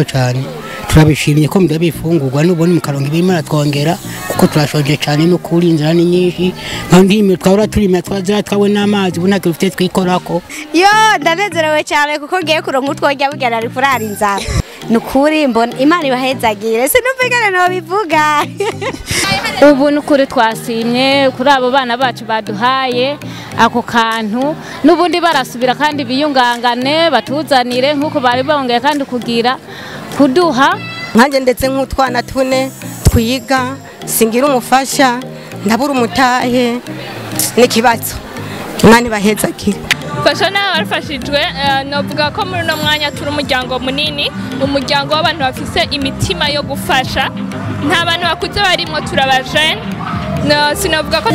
Cyane turabishimye ko mudabifungurwa n'ubone mukaronka ibirimo twongera kuko turashonje cyane no kuri inzara ni nyinshi kandi twahora turima twazira twawe n'amazi ubu ntacyo dufite twikorako. Yo ndanezerewe cyane kuko ngiye kuronka utwojya burya nari kurara inzara. Nukuri mbona Imana ibahezagire sinumvikana no bivuga. Ubu nukuri twasimye kuri abo bana bacu baduhaye ako kantu nubundi barasubira kandi biyungangane batuzanire nkuko bari bongeye kandi kugira kuduha. Nkanjye ndetse nk'utwana tune twiga singira umufasha ndabura umutahe n'ikibazo. Imana ibahezagire. Fasha n'abafashijwe novuga ko muri no mwanya turi umuryango munini, umuryango w'abantu bafise imitima yo gufasha. Nta bantu bakuze barimo turabajene. No sinovuga ko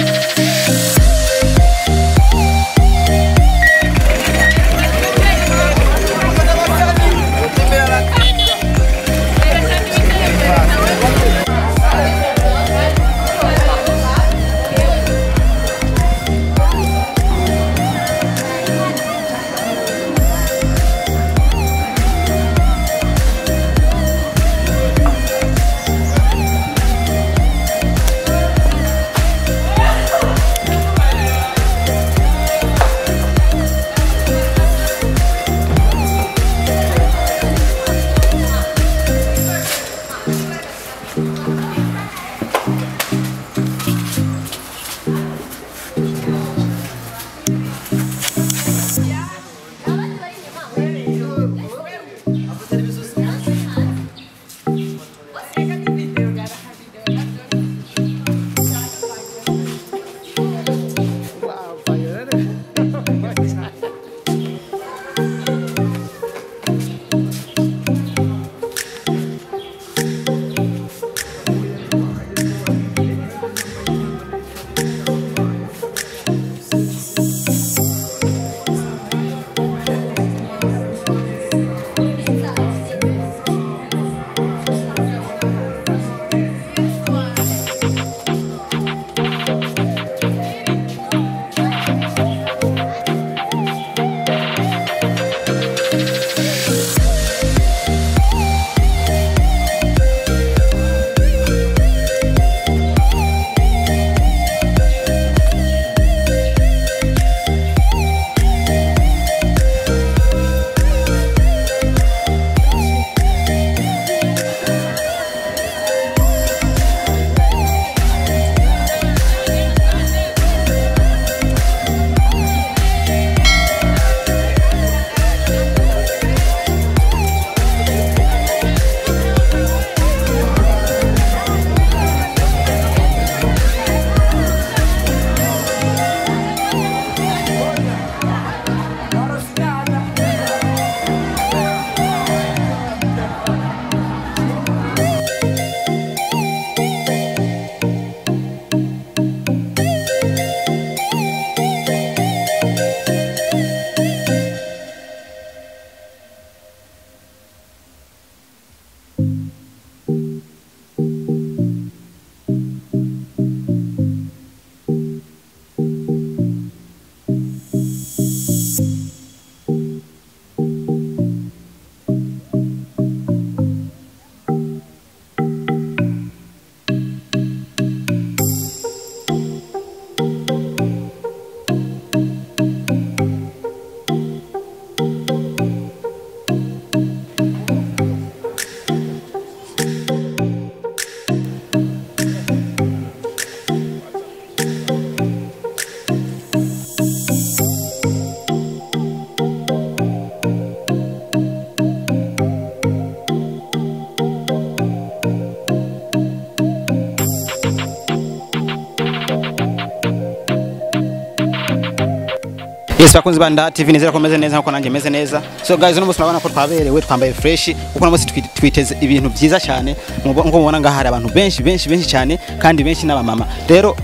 Yes, bakunzi ba Ndaha TV nizera ko meze neza nkuko nanjye meze neza. So guys, uno munsi murabona ko twaberewe twambaye fresh kuko uno munsi twiteze ibintu byiza cyane. Nkuko mubona ngaha hari abantu benshi benshi benshi cyane kandi benshi n'abamama. Rero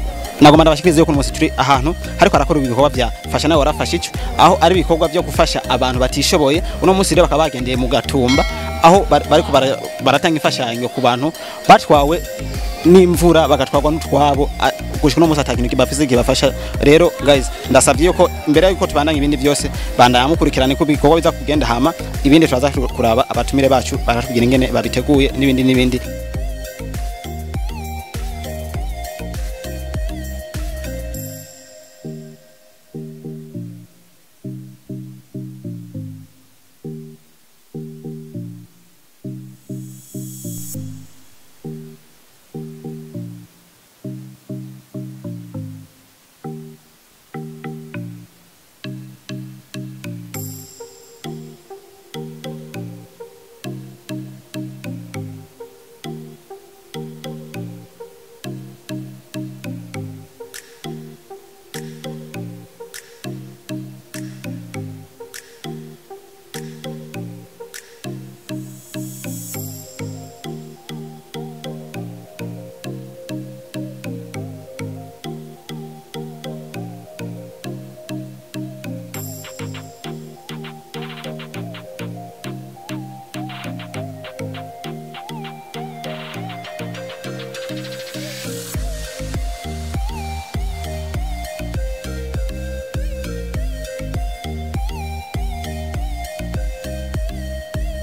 nagomba ndabashikirize yuko uno munsi turi ahantu hariko harakora ibikorwa bya fasha nawe warafasha ico, aho ari ibikorwa byo gufasha abantu batishoboye. Uno munsi rero bakaba bagendeye mu Gatumba Aho bariko baratanga imfashanyo ku bantu batwawe n'imvura, bagatwarwa n'utwabo, gushika no musi atakintu kibafise kibafasha. Rero guys, ndasavye yuko imbere yuko tubandanya ibindi byose, bandanya mukurikirane ko ibikorwa biza kugenda, hama ibindi turaza kuraba abatumire bacu baratubwira ingene babiteguye n'ibindi n'ibindi.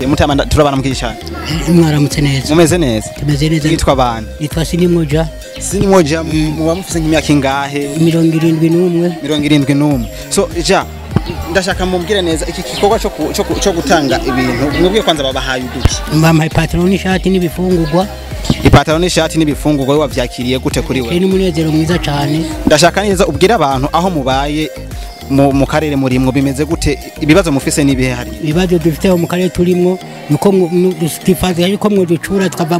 Mutama, turabana mukishana. Mwaramutse neza. Mumeze neza? Tumeze neza. Yitwa bande? Nitwa Sinimoja. Sinimoja, muba mufise nk'imyaka ingahe? 71. 71. So ja, ndashaka mumbwire neza iki gikorwa cyo gutanga ibintu, mwebwe kwanza babahaye uduki? Bampaye ipataro n'ishati n'ibifungurwa. Ipataro n'ishati n'ibifungurwa, we wavyakiriye gute kuri we? Ni umunezero mwiza cyane. Ndashaka neza ubwire abantu aho mubaye mu karere murimwo bimeze gute, ibibazo mufise n'ibihe hari? Ibibazo dufite mu karere turimwo nuko twifaza yuko mwoducura tukava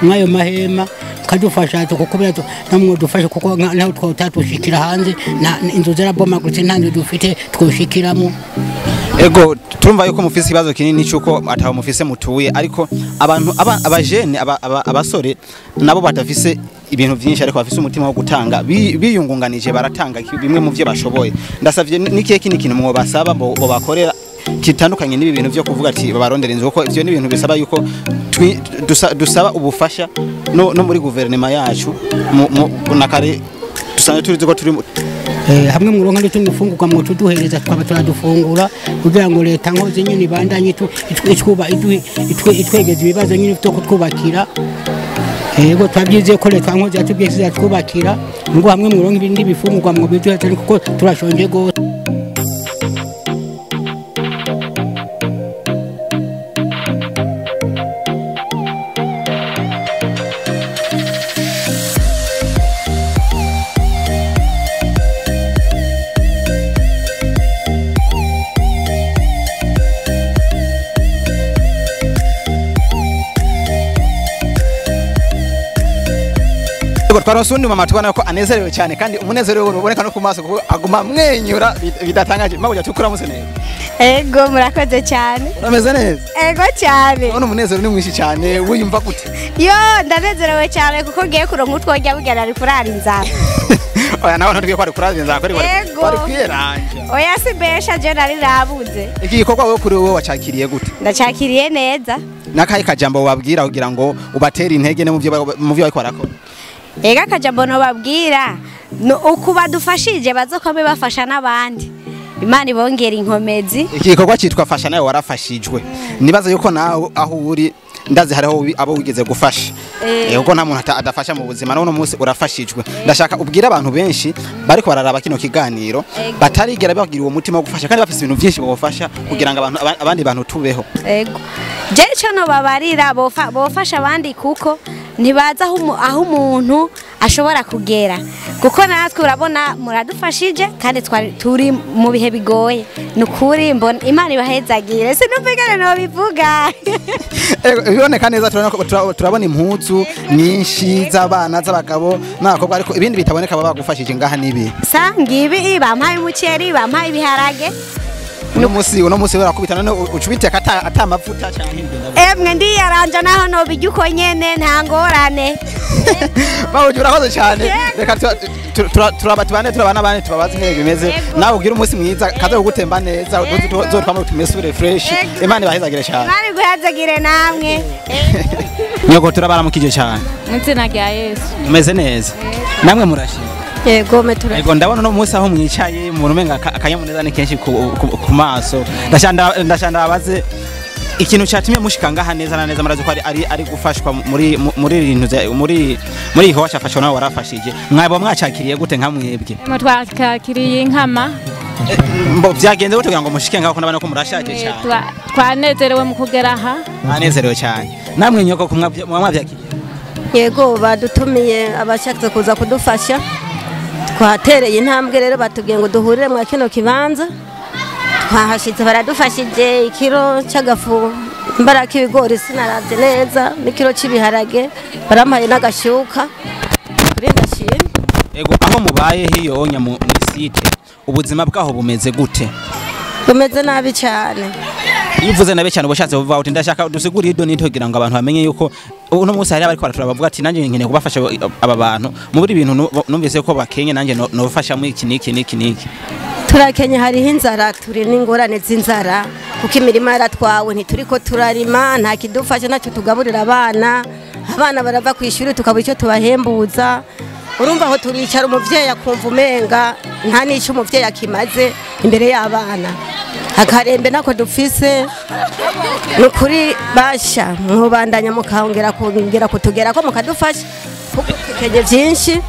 mwayo mahema, kadufasha tukukubira namwe dufashe, kuko naho twotatushikira hanze na inzu zarabomaguritse, nta nzu dufite twoshikiramo. Ego, turumva yuko mufise ikibazo kinini cyuko ataho mufise mutuye, ariko abantu abajene, abasore nabo batafise ibintu byinshi ariko bafise umutima wo gutanga, biyungunganije baratanga bimwe mu byo bashoboye. Ndasavye n'ikihe kindi kintu mwobasaba bo bakorera kitandukanye n'ibi bintu byo kuvuga ati babarondera inzu, kuko ivyo ni ibintu bisaba yuko dusaba ubufasha no muri guverinoma yacu na kare dusanzwe turizi ko turi hamwe muronka ndetse n'ufungurwa mu tuduhereza twaba turadufungura, kugira ngo leta nkoze nyine ibandanye itwuba itwegeza ibibazo nyine byo kutwubakira. Yego, twabyize ko leta nkoze yatubwiye izatwubakira, ngo hamwe muronka ibindi bifungurwa mu biduhereza, kuko turashonje gose. Twaronse undi mama tubona ko anezerewe cyane, kandi umunezero we uboneka no ku maso kuko aguma amwenyura bidatangaje. Mabuja, tukuramutse neza. Ego, murakoze cyane. Urameze neza? Ego cyane. None umunezero ni mwinshi cyane, wiyumva gute? Yo, ndanezerewe cyane kuko ngiye kuronka utworya, burya nari kurara inzara. Oya, nawe ntubwiye ko ari kurara inzara, ko wari kwiranja. Oya, si besha, je nari nabuze. Iki gikorwa wewe kuri wowe wacakiriye gute? Ndacakiriye neza. Nakahe kajambo wabwira kugira ngo ubatere intege ne mu byo bariko barakora? Ega, akajambo nobabwira uku badufashije bazokome bafasha n'abandi, Imana ibongera inkomezi. Iki gikorwa cyitwa Fasha Nawe Warafashijwe. Nibaza yuko nawe aho uri ndazi hariho abo wigeze gufasha, kuko nta muntu adafasha mu buzima, none munsi urafashijwe. Ndashaka ubwira abantu benshi bariko bararaba kino kiganiro batarigera bagira uwo mutima wo gufasha kandi bafise ibintu byinshi bobafasha kugira ngo abantu abandi bantu tubeho. Ego, je ico nobabarira, bofasha abandi kuko ntibaza aho umuntu ashobora kugera, kuko natwe urabona muradufashije kandi turi mu bihe bigoye. Ni ukuri mbona Imana ibahezagire, sinumva ingene nobivuga. Biboneka neza, turabona impuzu nyinshi z'abana, z'abagabo n'abakobwa, ariko ibindi bitaboneka baba bagufashije ngaha nibi? Sa ngibi, bampaye umuceri, bampaye ibiharage. Uno munsi barakubita, none ucubiteka ata amavuta cyane? Emwe, ndiyaranja naho nobirya uko nyene, nta ngorane. Mabuja urakoze cyane. Reka turaba tubane turabana bane tubabaze ingene bimeze. Nawe ugira umunsi mwiza kaze kugutemba neza uzotwamara tumesure fresh. Imana ibahezagire cyane. Imana iguhezagire namwe. Nyoko turabaramukije cyane. Mu izina rya Yesu. Mumeze neza. Namwe murashimye. Yego metura. Yego ndabona no munsi aho mwicaye umuntu umenga akanyamuneza ni kenshi ku maso. Ndashanda babaze ikintu cyatumye mushika ngaha neza na neza murazi ko ari gufashwa muri ibintu muri iho washafashwa nawe warafashije. Mwabo mwacakiriye gute nka mwebwe? Mwakakiriye inkama. Mbo byagenze gute kugira ngo mushike ngaho ko nabana ko murashaje cyane? Twanezerewe mu kugera aha. Mwanezerewe cyane. Namwe nyoko kumwavyakiriye? Yego badutumiye abashatse kuza kudufasha. Twatereye intambwe rero batubwiye ngo duhurire mwa kino kibanza. Twahashitse baradufashije ikiro cy'agafu imbaraka ibigori sinaravye neza n'ikiro cy'ibiharage barampaye n'agashyuka kuri ndashimye. Yego aho mubaye hiyo onya mu site ubuzima bwaho bumeze gute? Bumeze nabi cyane. Iyo uvuze nabi cyane ubashatse kuvuga uti ndashaka dusigure ido nito kugira ngo abantu bamenye yuko uno munsi hari abariko baratura bavuga ati nanjye nkeneye kubafasha aba bantu muri ibintu numvise ko bakenye nanjye nobafasha muri iki niki niki niki. Turakenye hariho inzara turi n'ingorane z'inzara kuko imirima yaratwawe ntituriko turarima nta kidufasha ntacyo tugaburira abana. Abana barava ku ishuri tukabura icyo tubahembuza. Urumva aho turicara umuvyeyi akumva umenga nta n'icyo umuvyeyi akimaze imbere y'abana. Akarembe nako dufise nukuri basha mubandanya mukongera kongera kutugera ko mukadufasha kuko tukenye byinshi.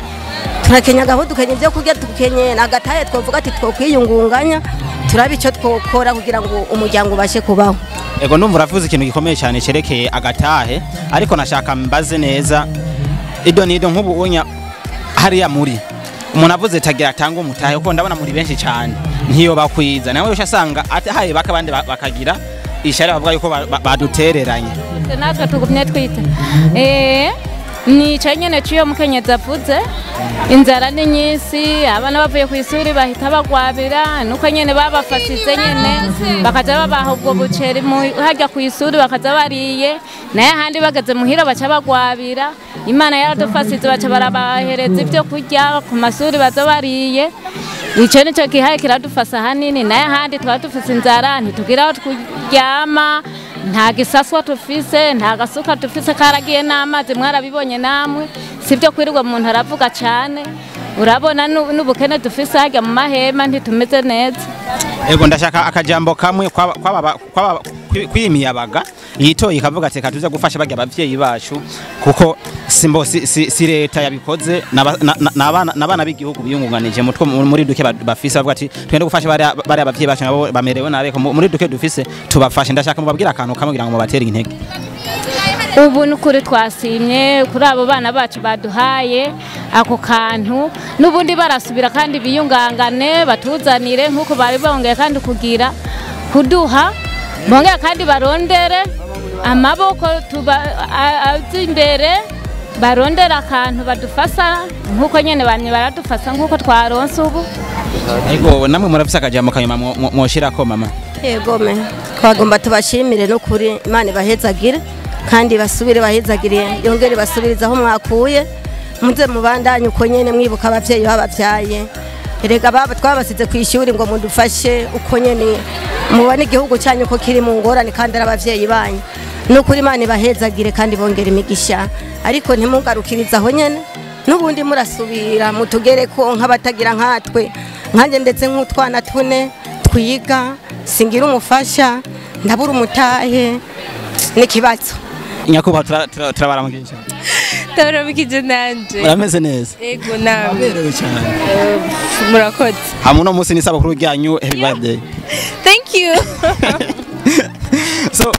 Turakenya gaho dukenye byo kurya tukenye nagataye twovuga ati twokwiyungunganya turabe icyo twokora kugira ngo umuryango ubashe kubaho. Ego ndumva uravuze ikintu gikomeye cyane cerekeye agatahe ariko nashaka mbaze neza ido nido nk'ubu unya hariya muri umuntu avuze tagira atanga umutahe kuko ndabona muri benshi cyane ntiyo bakwiza nawe ushasanga atahaye bakabandi bakagira ishara bavuga yuko badutereranye. Natwe tugumye twita ni nyene ciyo mukenyezi avuze inzara ni nyinshi abana bavuye ku ishuri bahita bagwabira nuko nyene babafashize nyene bakaza babaha ubwo buceri hajya ku ishuri bakaza bariye naye ahandi bageze muhira baca bagwabira. Imana yaradufashije baca barabahereza ibyo kurya ku mashuri baza bariye. Ico nico gihaye kiradufasha hanini naye ahandi twaba dufise inzara ntitugira aho turyama nta gisaswa tufise nta gasuka tufise karagiye n'amazi mwarabibonye namwe sibyo kwirirwa umuntu aravuga cyane urabona n'ubukene dufise hajya mu mahema ntitumeze neza. Ego ndashaka akajambo kamwe kwaba kwimiyabaga yitoye ikavuga ati katuze gufasha bajya abavyeyi bacu kuko simbo si leta yabikoze n'abana b'igihugu biyungunganije mutwe muri duke bafise bavuga ati twende gufasha bari abavyeyi bacu nabo bamerewe nabe muri duke dufise tubafashe. Ndashaka mubabwira akantu kamwe kugira ngo mubatere intege. Ubu nukuri twasimye kuri abo bana bacu baduhaye ako kantu n'ubundi barasubira kandi biyungangane batuzanire nkuko bari bongeye kandi kugira kuduha bongeye kandi barondere amaboko tuba imbere barondera akantu badufasa nkuko nyene bamye baradufasa nkuko twaronse ubu. Ego namwe murafise akajambo kanyuma mwoshirako mama? Yego me twagomba tubashimire no kuri Imana ibahezagire kandi basubire bahezagire yongere basubiriza aho mwakuye muze mubandanye uko nyene mwibuka abavyeyi babavyaye. Erega baba twabasize ku ishuri ngo mudufashe uko nyene mubone igihugu cyanyu ko kiri mu ngorane kandi ari abavyeyi banyu. Nukuri Imana ibahezagire kandi bongere imigisha ariko ntimugarukiriza aho nyene n'ubundi murasubira mutugere ko nk'abatagira nkatwe nkanjye ndetse nk'utwana tune twiga singira umufasha ndabura umutahe n'ikibazo. Nyakubahwa turabaramukije cyane. Turabaramukije nanje. Murameze neza? Yego namwe. Muberewe cyane. Murakoze. Hamwe no munsi ni sabukuru ryanyu happy birthday. Thank you. So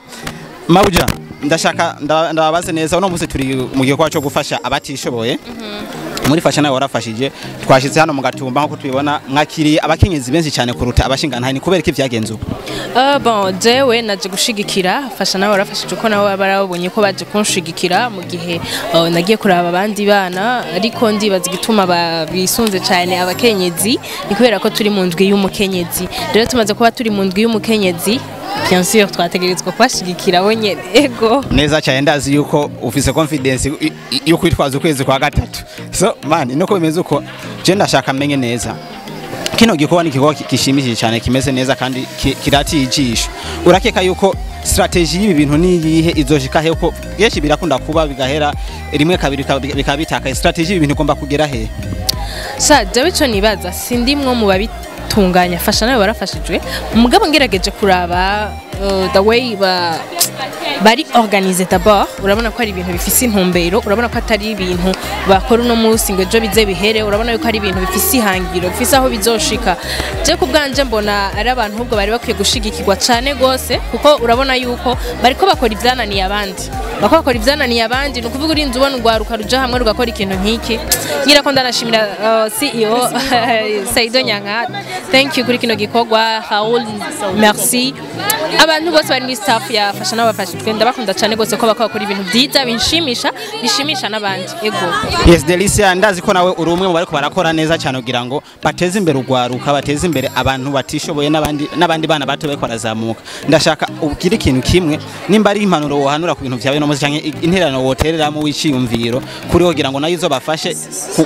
Mabuja ndashaka ndababaze neza uno munsi turi mu gikorwa cyo gufasha abatishoboye. Muri Fasha Nawe Warafashije twashitse hano mu Gatumba, nkuko tubibona mwakiriye abakenyezi benshi cyane kuruta abashingantahe. Ni kubera iki vyagenze uko? Bon, jewe naje gushigikira Fasha Nawe Warafashije, uko nabo barabonye ko baje kunshigikira mu gihe nagiye kuraba abandi bana. Ariko ndibaza igituma bisunze cyane abakenyezi ni kubera ko turi mu ndwi y'umukenyezi. Rero tumaze kuba turi mu ndwi y'umukenyezi, bien sûr twategerezwa kubashigikira bo nyene, ego. Neza cyane. Ndazi yuko ufise confidence yo kwitwaza ukwezi kwa gatatu. So man, nuko bimeze uko, je ndashaka menye neza kino gikorwa ni igikorwa gishimishije cyane, kimeze neza kandi kiratiye ijisho. Urakeka yuko strategy y'ibi bintu ni iyihe? Izoshika he? Uko byinshi birakunda kuba bigahera rimwe kabiri bikaba bitakaye. Strategy y'ibi bintu igomba kugera he? Sha, jewe ico nibaza, sindimwo mu babitunganya Fasha Nawe Warafashijwe, mugabo ngerageje kuraba the way bari organisé, d'abord urabona ko ari ibintu bifise intumbero, urabona ko atari ibintu bakora uno munsi ngo ejo bize bihere. Urabona yuko ari ibintu bifise ihangiro, bifise aho bizoshika. Je ku bwanje mbona ari abantu ahubwo bari bakwiye gushigikirwa cane gose, kuko urabona yuko bariko bakora ivyananiye abandi, bako bakora ivyananiye abandi. Ni ukuvuga urinze ubona urwaruka ruja hamwe rugakora ikintu nk'iki. Ngira ko ndanashimira CEO Saido Nyanka, thank you kuri kino gikorwa. Raoul, merci. Abantu bose bari muri staff ya Fasha Nawe Bafashijwe ndabakunda cyane gose, ko bakora ibintu byiza binshimisha, bishimisha n'abandi, ego. Yes, Delicia, ndazi ko nawe uri umwe mu bariko barakora neza cyane kugira ngo bateze imbere urwaruka, bateze imbere abantu batishoboye n'abandi bana bato bariko barazamuka. Ndashaka ubwire ikintu kimwe, nimba ari impanuro wohanura ku bintu vyawe no muzi, canke intererano wotereramo w'iciyumviro kuri kugira ngo nayo izobafashe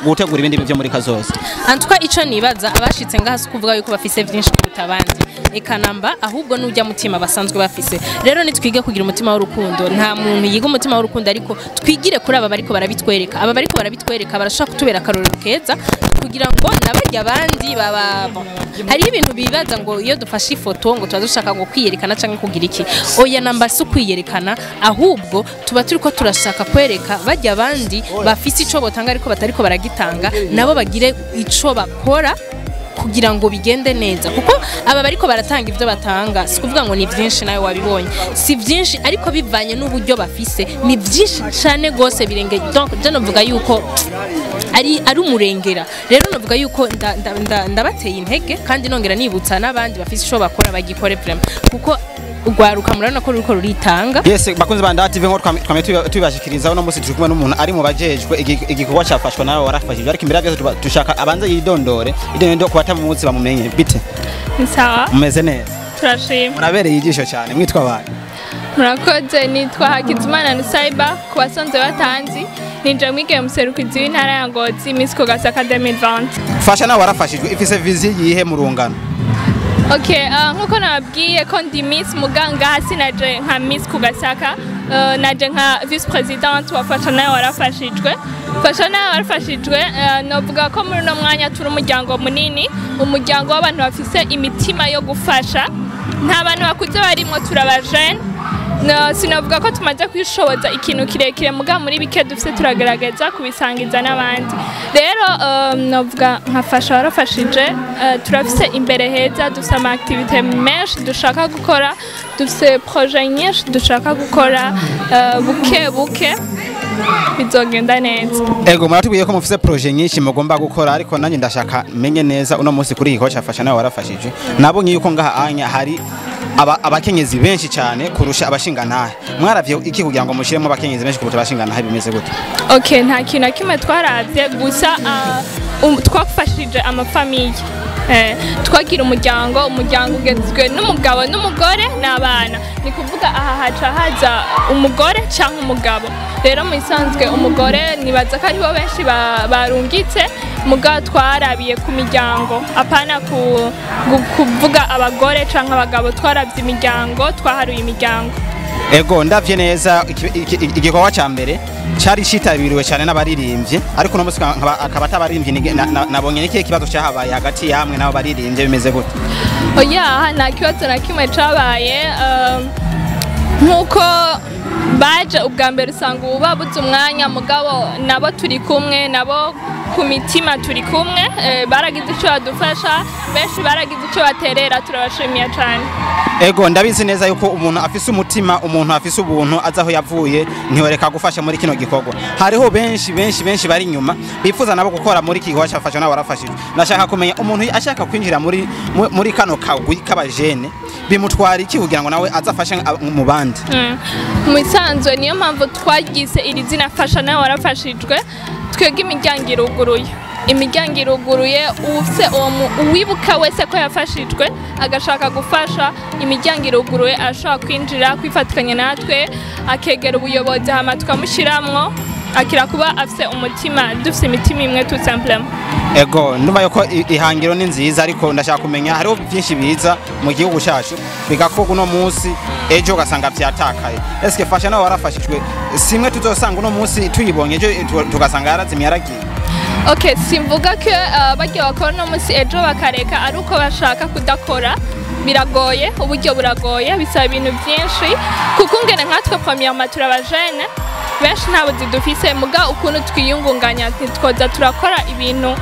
gutegura ibindi byo muri kazoza. Antuka ico nibaza, abashitse ngaha si kuvuga yuko bafise vyinshi kuruta abandi, eka namba, ahubwo n'ujya mutima basanzwe bafise. Rero nitwige kugira umutima w'urukundo. Nta muntu yiga umutima w'urukundo, ariko twigire kuri aba bariko barabitwereka. Aba bariko barabitwereka barashobora kutubera akarorero keza kugira ngo nabarya abandi baba. Bon, hariho ibintu bibaza ngo iyo dufashe ifoto ngo tuba dushaka ngo kwiyerekana canke kugira iki. Oya namba, si ukwiyerekana, ahubwo tuba turiko turashaka kwereka barya abandi bafise ico botanga ariko batariko baragitanga, nabo bagire ico bakora kugira ngo bigende neza. Kuko aba bariko baratanga ivyo batanga, si kuvuga ngo ni vyinshi, nawe wabibonye si vyinshi, ariko bivanye n'uburyo bafise ni vyinshi cane gose birenge. Donc je novuga yuko ari umurengera. Rero novuga yuko ndabateye intege kandi nongera nibutsa n'abandi bafise ico bakora bagikore vraiment, kuko urwaruka murabona ko ruriko ruritanga. Yes, bakunzi ba Ndaha TV, nko twame tubibashikiriza, uno munsi turi kumwe n'umuntu ari mu bajejwe igikorwa cafashwa Nawe Warafashijwe. Ariko imbere ya byose dushaka abanze yidondore idondore ku batamuzi bamumenye. Bite? Ni sawa. Mumeze neza? Turashima. Murabereye ijisho cyane. Mwitwa abantu? Murakoze. Nitwa Hakizimana Nusaiba ku basanzwe batanzi. Ninje mwigeme muserukizi w'intara ya Ngozi, Miss Kugasaka 2020. Fasha Nawe Warafashijwe ifise vision yihe mu rungano? Okay, nkuko nababwiye ko ndi Miss Muganga, hasi naje nka Miss Kugasaka, naje nka vice présidente wa Fasha Nawe Warafashijwe. Fasha Nawe Warafashijwe, novuga ko muri uno mwanya turi umuryango munini, umuryango w'abantu bafise imitima yo gufasha. Nta bantu bakuze barimwo, turabajene. No, sinavuga ko tumaze kwishoboza ikintu kirekire, muga muri bike dufise turagerageza kubisangiza n'abandi. Rero novuga nka Fasha Warafashije, turafise imbere heza, dufise ama activité menshi dushaka gukora, dufise projet nyinshi dushaka gukora, buke buke bizogenda neza. Ego, muratubwiye ko mufise projet nyinshi mugomba gukora, ariko nanjye ndashaka menye neza uno munsi kuri iki gikorwa cafasha Nawe Warafashije, nabonye yuko ngaha anya hari abakenyezi benshi cyane kurusha abashingantahe. Mwaravye iki kugira ngo mushiremo abakenyezi benshi kuruta abashingantahe? Bimeze gute? Okay, nta kintu na kimwe twaravye, gusa twafashije amafamiye. Twagira umuryango ugizwe n'umugabo n'umugore n'abana. Ni kuvuga aha haca haza umugore cyangwa umugabo. Rero mu isanzwe umugore nibaza ko aribo benshi barungitse, mugabo twarabiye ku miryango, apana kuvuga abagore cyangwa abagabo. Twarabye imiryango, twaharuye imiryango. Ego, ndavye neza igikorwa ca mbere cari citabiriwe cyane n'abaririmbyi, ariko uno munsi akaba atabaririmbyi nabonye. Ni ikihe kibazo cyahabaye hagati yamwe n'abo baririmbyi? Bimeze gute? Oya, nta kibazo na kimwe cabaye. Nk'uko Baje ubwa mbere usanga ubu babuze umwanya, mugabo nabo turi kumwe, nabo ku mitima turi kumwe. Baragize icyo badufasha, benshi baragize icyo baterera, turabashimiye cyane. Ego, ndabizi neza yuko umuntu afise umutima, umuntu afise ubuntu, azi aho yavuye, ntiyoreka gufasha muri kino gikorwa. Hariho benshi benshi benshi bari inyuma bifuza nabo gukora muri iki gikorwa cyafasha nawe warafashije. Ndashaka kumenya, umuntu ashaka kwinjira muri kano kagwi k'abajene bimutwara iki kugira ngo nawe azafashe mu bandi? Mu isanzwe niyo mpamvu twagize iri zina Fasha Nawe Warafashijwe. Twebwe imiryango iruguruye, imiryango iruguruye. Ufise uwo uwibuka wese ko yafashijwe agashaka gufasha, imiryango iruguruye, arashobora kwinjira kwifatikanya natwe, akegera ubuyobozi, hama tukamushiramwo, akira kuba afise umutima, dufise imitima imwe, tout simplement. Ego, ndumva yuko ihangiro ni nziza, ariko ndashaka kumenya, hariho byinshi biza mu gihugu cyacu bigakorwa uno munsi, ejo ugasanga vyatakaye. Eske Fasha Nawe Warafashijwe simwe tuzosanga uno munsi tuyibonye, ejo tugasanga yarazimye, yaragiye? Okay, simvuga ko bagiye bakora uno munsi ejo bakareka ari uko bashaka kudakora. Biragoye, uburyo buragoye, bisaba ibintu byinshi, kuko ngene nkatwe premièrement turabajene benshi, nta buzi dufise, muga ukuntu twiyungunganya ntitwoza turakora ibintu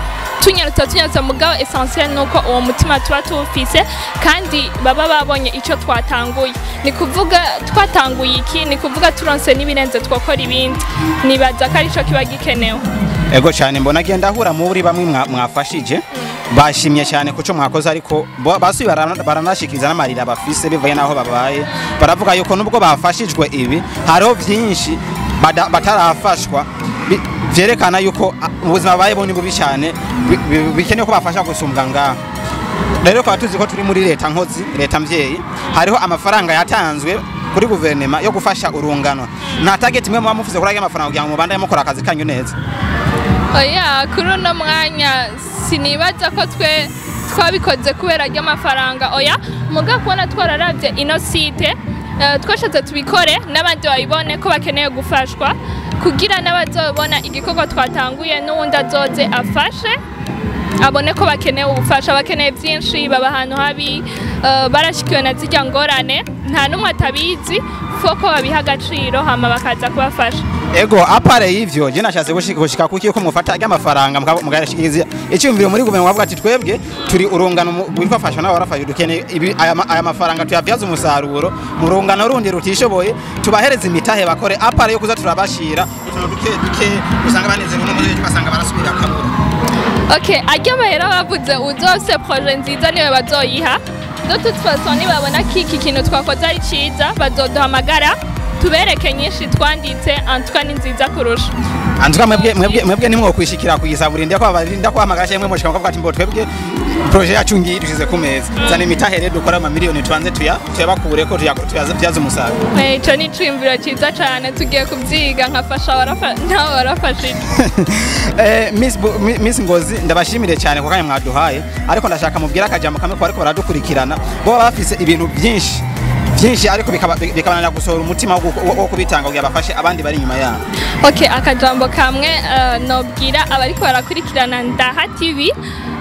tunyarutsa tunyarutsa, mugabo essentiel nuko uwo mutima tuba tuwufise kandi baba babonye icyo twatanguye. Ni kuvuga twatanguye iki, ni kuvuga turonse n'ibirenze twakora ibindi. Nibaza ko arico kiba gikenewe. Ego cyane, mbona agenda ahura muri bamwe mwafashije bashimye cyane kuco mwakoze, ariko basuye baranashikiza n'amarira bafise bivaye n'aho babaye. Baravuga yuko nubwo bafashijwe ibi, hariho byinshi batarafashwa, vyerekana yuko ubuzima babayemo ni bubi cyane, bikeneye ko bafasha gusumbwa ngaha. Rero kwa tuzi ko turi muri leta nkozi, leta mvyeyi, hariho amafaranga yatanzwe kuri guverinema yo gufasha urungano. Nta target imwe muba mufise kuri ayo mafaranga kugira ngo mubandanye mukora akazi kanyu neza? Oya, kuri uno mwanya sinibaza ko twe twabikoze kubera ry'amafaranga, oya. Muga kubona twararavye ino site, twashatse tubikore n'abandi babibone ko bakeneye gufashwa, kugira n'abazobona igikorwa twatanguye n'uwundi azoze afashe, abone ko bakeneye ubufasha, bakeneye byinshi, baba ahantu habi, barashikiwe na zirya ngorane, nta n'umwe atabizi, foko babiha agaciro hama bakaza kubafasha. Ego, à part y'ivyo, je nashatse gushika kuki yuko mufata ry'amafaranga mugashikiriza icyumviro muri guverinoma, bavuga ati twebwe turi urungano witwa Fasha Nawe Warafashe, dukeneye aya mafaranga tuyabyaza umusaruro mu rungano rundi rutishoboye, tubahereza imitahe bakore, à part yo kuza turabashira utuntu duke duke usanga banezerewe n'umuziki, ugasanga barasubira akabura. Okay, ajya mahera bavuze uzose projet nziza niwe bazoyiha. De toute façon nibabona ko iki kintu twakoze ari ciza, bazoduhamagara tubereke nyinshi twanditse, en tout cas ni nziza kurusha. Antuka mwebwe nimwo kwishikira kuyisabura inda ko abarinda kwamagara cyangwa mwe mushika mukavuga ati mbo twebwe projet yacu ngiyi dushize ku meza, zana imitahe rero dukora ama miliyoni tubanze tuyabakureko tuyabyaze umusaruro. Ico ni iciyumviro ciza cane, tugiye kuvyiga nkafasha nawe warafashije. Miss Ngozi, ndabashimire cyane ku kanya mwaduhaye, ariko ndashaka mubwira akajambo kamwe ko ariko baradukurikirana bo baba bafise ibintu byinshi byinshi, ariko bikabananira gusohora umutima wo kubitanga kugira bafashe abandi bari inyuma yabo. Okay, akajambo kamwe nobwira abariko barakurikirana Ndaha TV,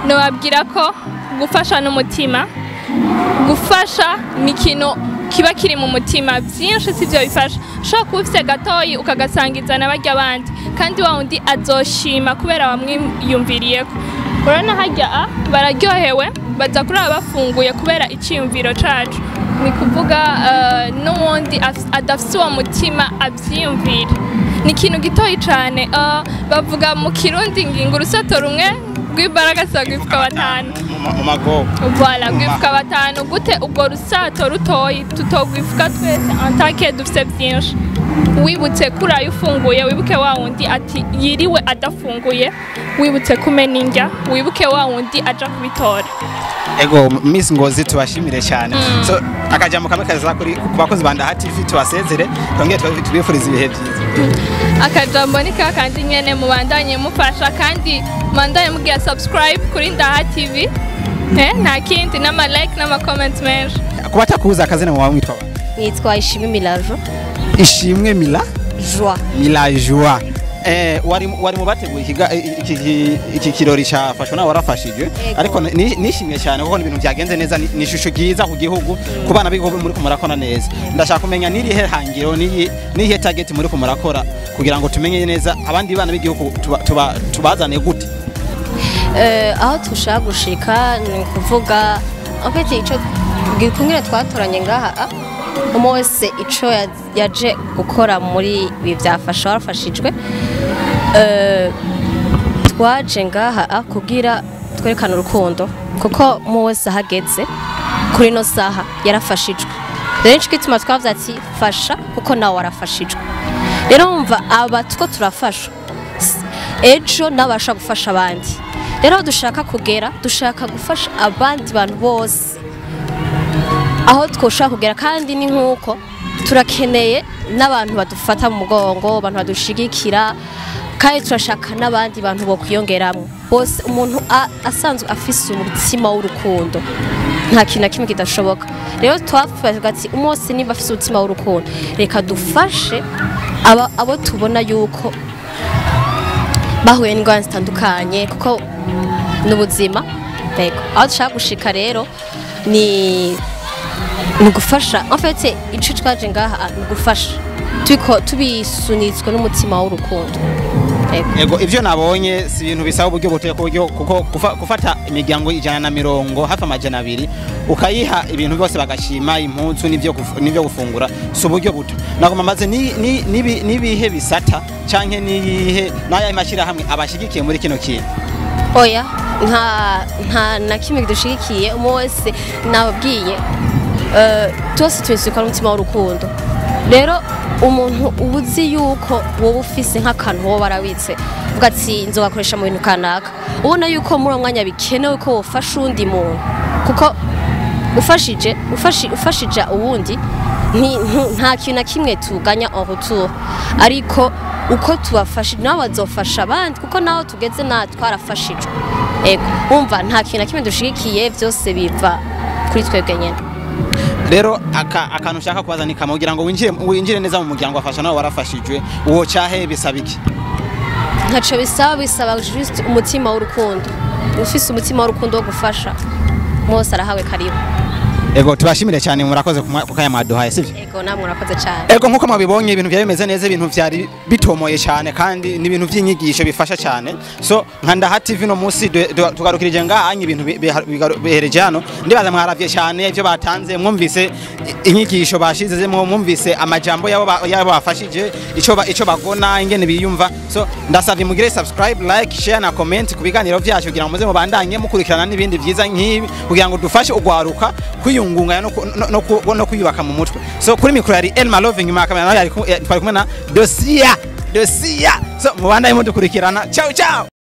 nobabwira ko gufasha n'umutima, gufasha ni ikintu kiba kiri mu mutima, byinshi sivyo bifasha. Ushobora kuba ufise gatoyi ukagasangiza na barya bandi, kandi wa wundi azoshima kubera wamwiyumviriyeko. Urabona harya bararyohewe, baza kuraba bafunguye kubera iciyumviro cacu. Ni kuvuga n'uwundi adafise uwo mutima avyiyumvira, ni ikintu gitoyi cane. Bavuga mu Kirundi ngingo urusato rumwe rw'imbaraga rwifuka batanu. Mu magogo. Voilà, rwifuka batanu. Gute ubwo rusato rutoyi tutogwifuka twese en tant que dufise byinshi? Wibutse kurayo ufunguye, wibuke wa wundi ati yiriwe adafunguye, wibutse kumena indya, wibuke wa wundi aja kubitora. Ego, Miss Ngozi, tubashimire cyane. So akajambo kamwe kaza kuri ku bakozi ba Ndaha TV, tubasezere, twongere tubifurize ibihe byiza. Akajambo ni ka kandi nyene, mubandanye mufasha kandi mubandanye mugira subscribe kuri Ndaha TV. Nta kindi, n'ama like n'ama comment menshi. Ku batakuza, akazina muba mwitwa ba? Nitwa Ishimwe Milajo. Ishimwe Mila? Joie. Mila Joie. Wari mu bateguye iki kirori cyafashwe nawe warafashijwe, ariko nishimiye cyane kuko ibintu byagenze neza, ni ishusho ryiza ku gihugu, ku bana b'igihugu muri kumurakora neza. Ndashaka kumenya nirihe hangiro, nihe target muri kumurakora kugira ngo tumenye neza abandi bana b'igihugu tubazane gute. Aho tushaka gushika ni kuvuga en fait ico gikungira twatoranye ngaha, umwe wese ico yaje gukora muri ibi byafasha warafashijwe. Twaje ngaha kugira twerekane urukundo, kuko umwe wese ahageze kuri ino saha yarafashijwe. Rero nico gituma twavuze ati fasha kuko nawe warafashijwe. Rero umva aba two turafasha, ejo nabasha gufasha abandi. Rero dushaka kugera, dushaka gufasha abandi bantu bose aho twoshaka kugera, kandi ni nkuko turakeneye n'abantu badufata mu mugongo, abantu badushigikira, kandi turashaka n'abandi bantu bo kwiyongeramo bose. Umuntu asanzwe afise umutima w'urukundo nta kintu na kimwe kidashoboka. Rero twavuga ati umunsi niba afise umutima w'urukundo, reka dufashe abo tubona yuko bahuye n'ingorane zitandukanye, kuko n'ubuzima. Yego, aho dushaka gushika rero ni gufasha. En fait ico twaje ngaha ni gufasha, turiko tubisunitswe n'umutima w'urukundo. Ego, ivyo nabonye si ibintu bisaba uburyo butoya, kuko gufata imiryango 150 hafi 200 ukayiha ibintu byose bagashima, impuzu n'ivyo gufungura, si uburyo buto. Nagomba maze nibihe bisata canke niyihe n'aya mashyirahamwe abashigikiye muri kino kintu? Oya, nta na kimwe kidushigikiye. Umwe wese nababwiye, twese tubisuka n'umutima w'urukundo. Rero umuntu ubuzi yuko wowe ufise nk'akantu wowe warawitse uvuga ati nzogakoresha mu bintu kanaka, ubona yuko muri uwo mwanya bikenewe ko wofasha uwundi muntu, kuko ufashije uwundi nta kintu na kimwe tuganya en retour, ariko uko tubafashije nabo bazofasha abandi, kuko naho tugeze na twarafashijwe. Ego, umva nta kintu na kimwe dushigikiye, byose biva kuri twebwe nyene. Rero akantu ushaka kubaza ni kamwe, kugira ngo winjire neza mu muryango wafasha nawe warafashijwe, uwo cyahe bisaba iki? Ntaco bisaba just umutima w'urukundo. Ufise umutima w'urukundo wo gufasha, mwose arahawe karibu. Ego, tubashimire cyane, murakoze ku kanya mwaduhaye, sivyo? Ego, namwe murakoze cyane. Ego, nkuko mwabibonye ibintu byari bimeze neza, ibintu byari bitomoye cyane, kandi ni ibintu by'inyigisho bifasha cyane. So nka Ndaha TV no munsi tugarukirije ngaha ibintu bihereje hano. Ndibaza mwaravye cyane ivyo batanze, mwumvise inyigisho bashizemo, mwumvise amajambo yabo bafashije, ico bagona, ingene biyumva. So ndasavye mugire subscribe, like, share na comment ku biganiro byacu kugira ngo muze mubandanye mukurikirana n'ibindi byiza nk'ibi, kugira ngo dufashe ugwaruka kwiyungunganya no kwiyubaka mu mutwe. So kuri mikoro yari Elma Love, nyuma ya kamera nawe twari kumwe na Dosia. So mubandanye mudukurikirana. Ciao ciao.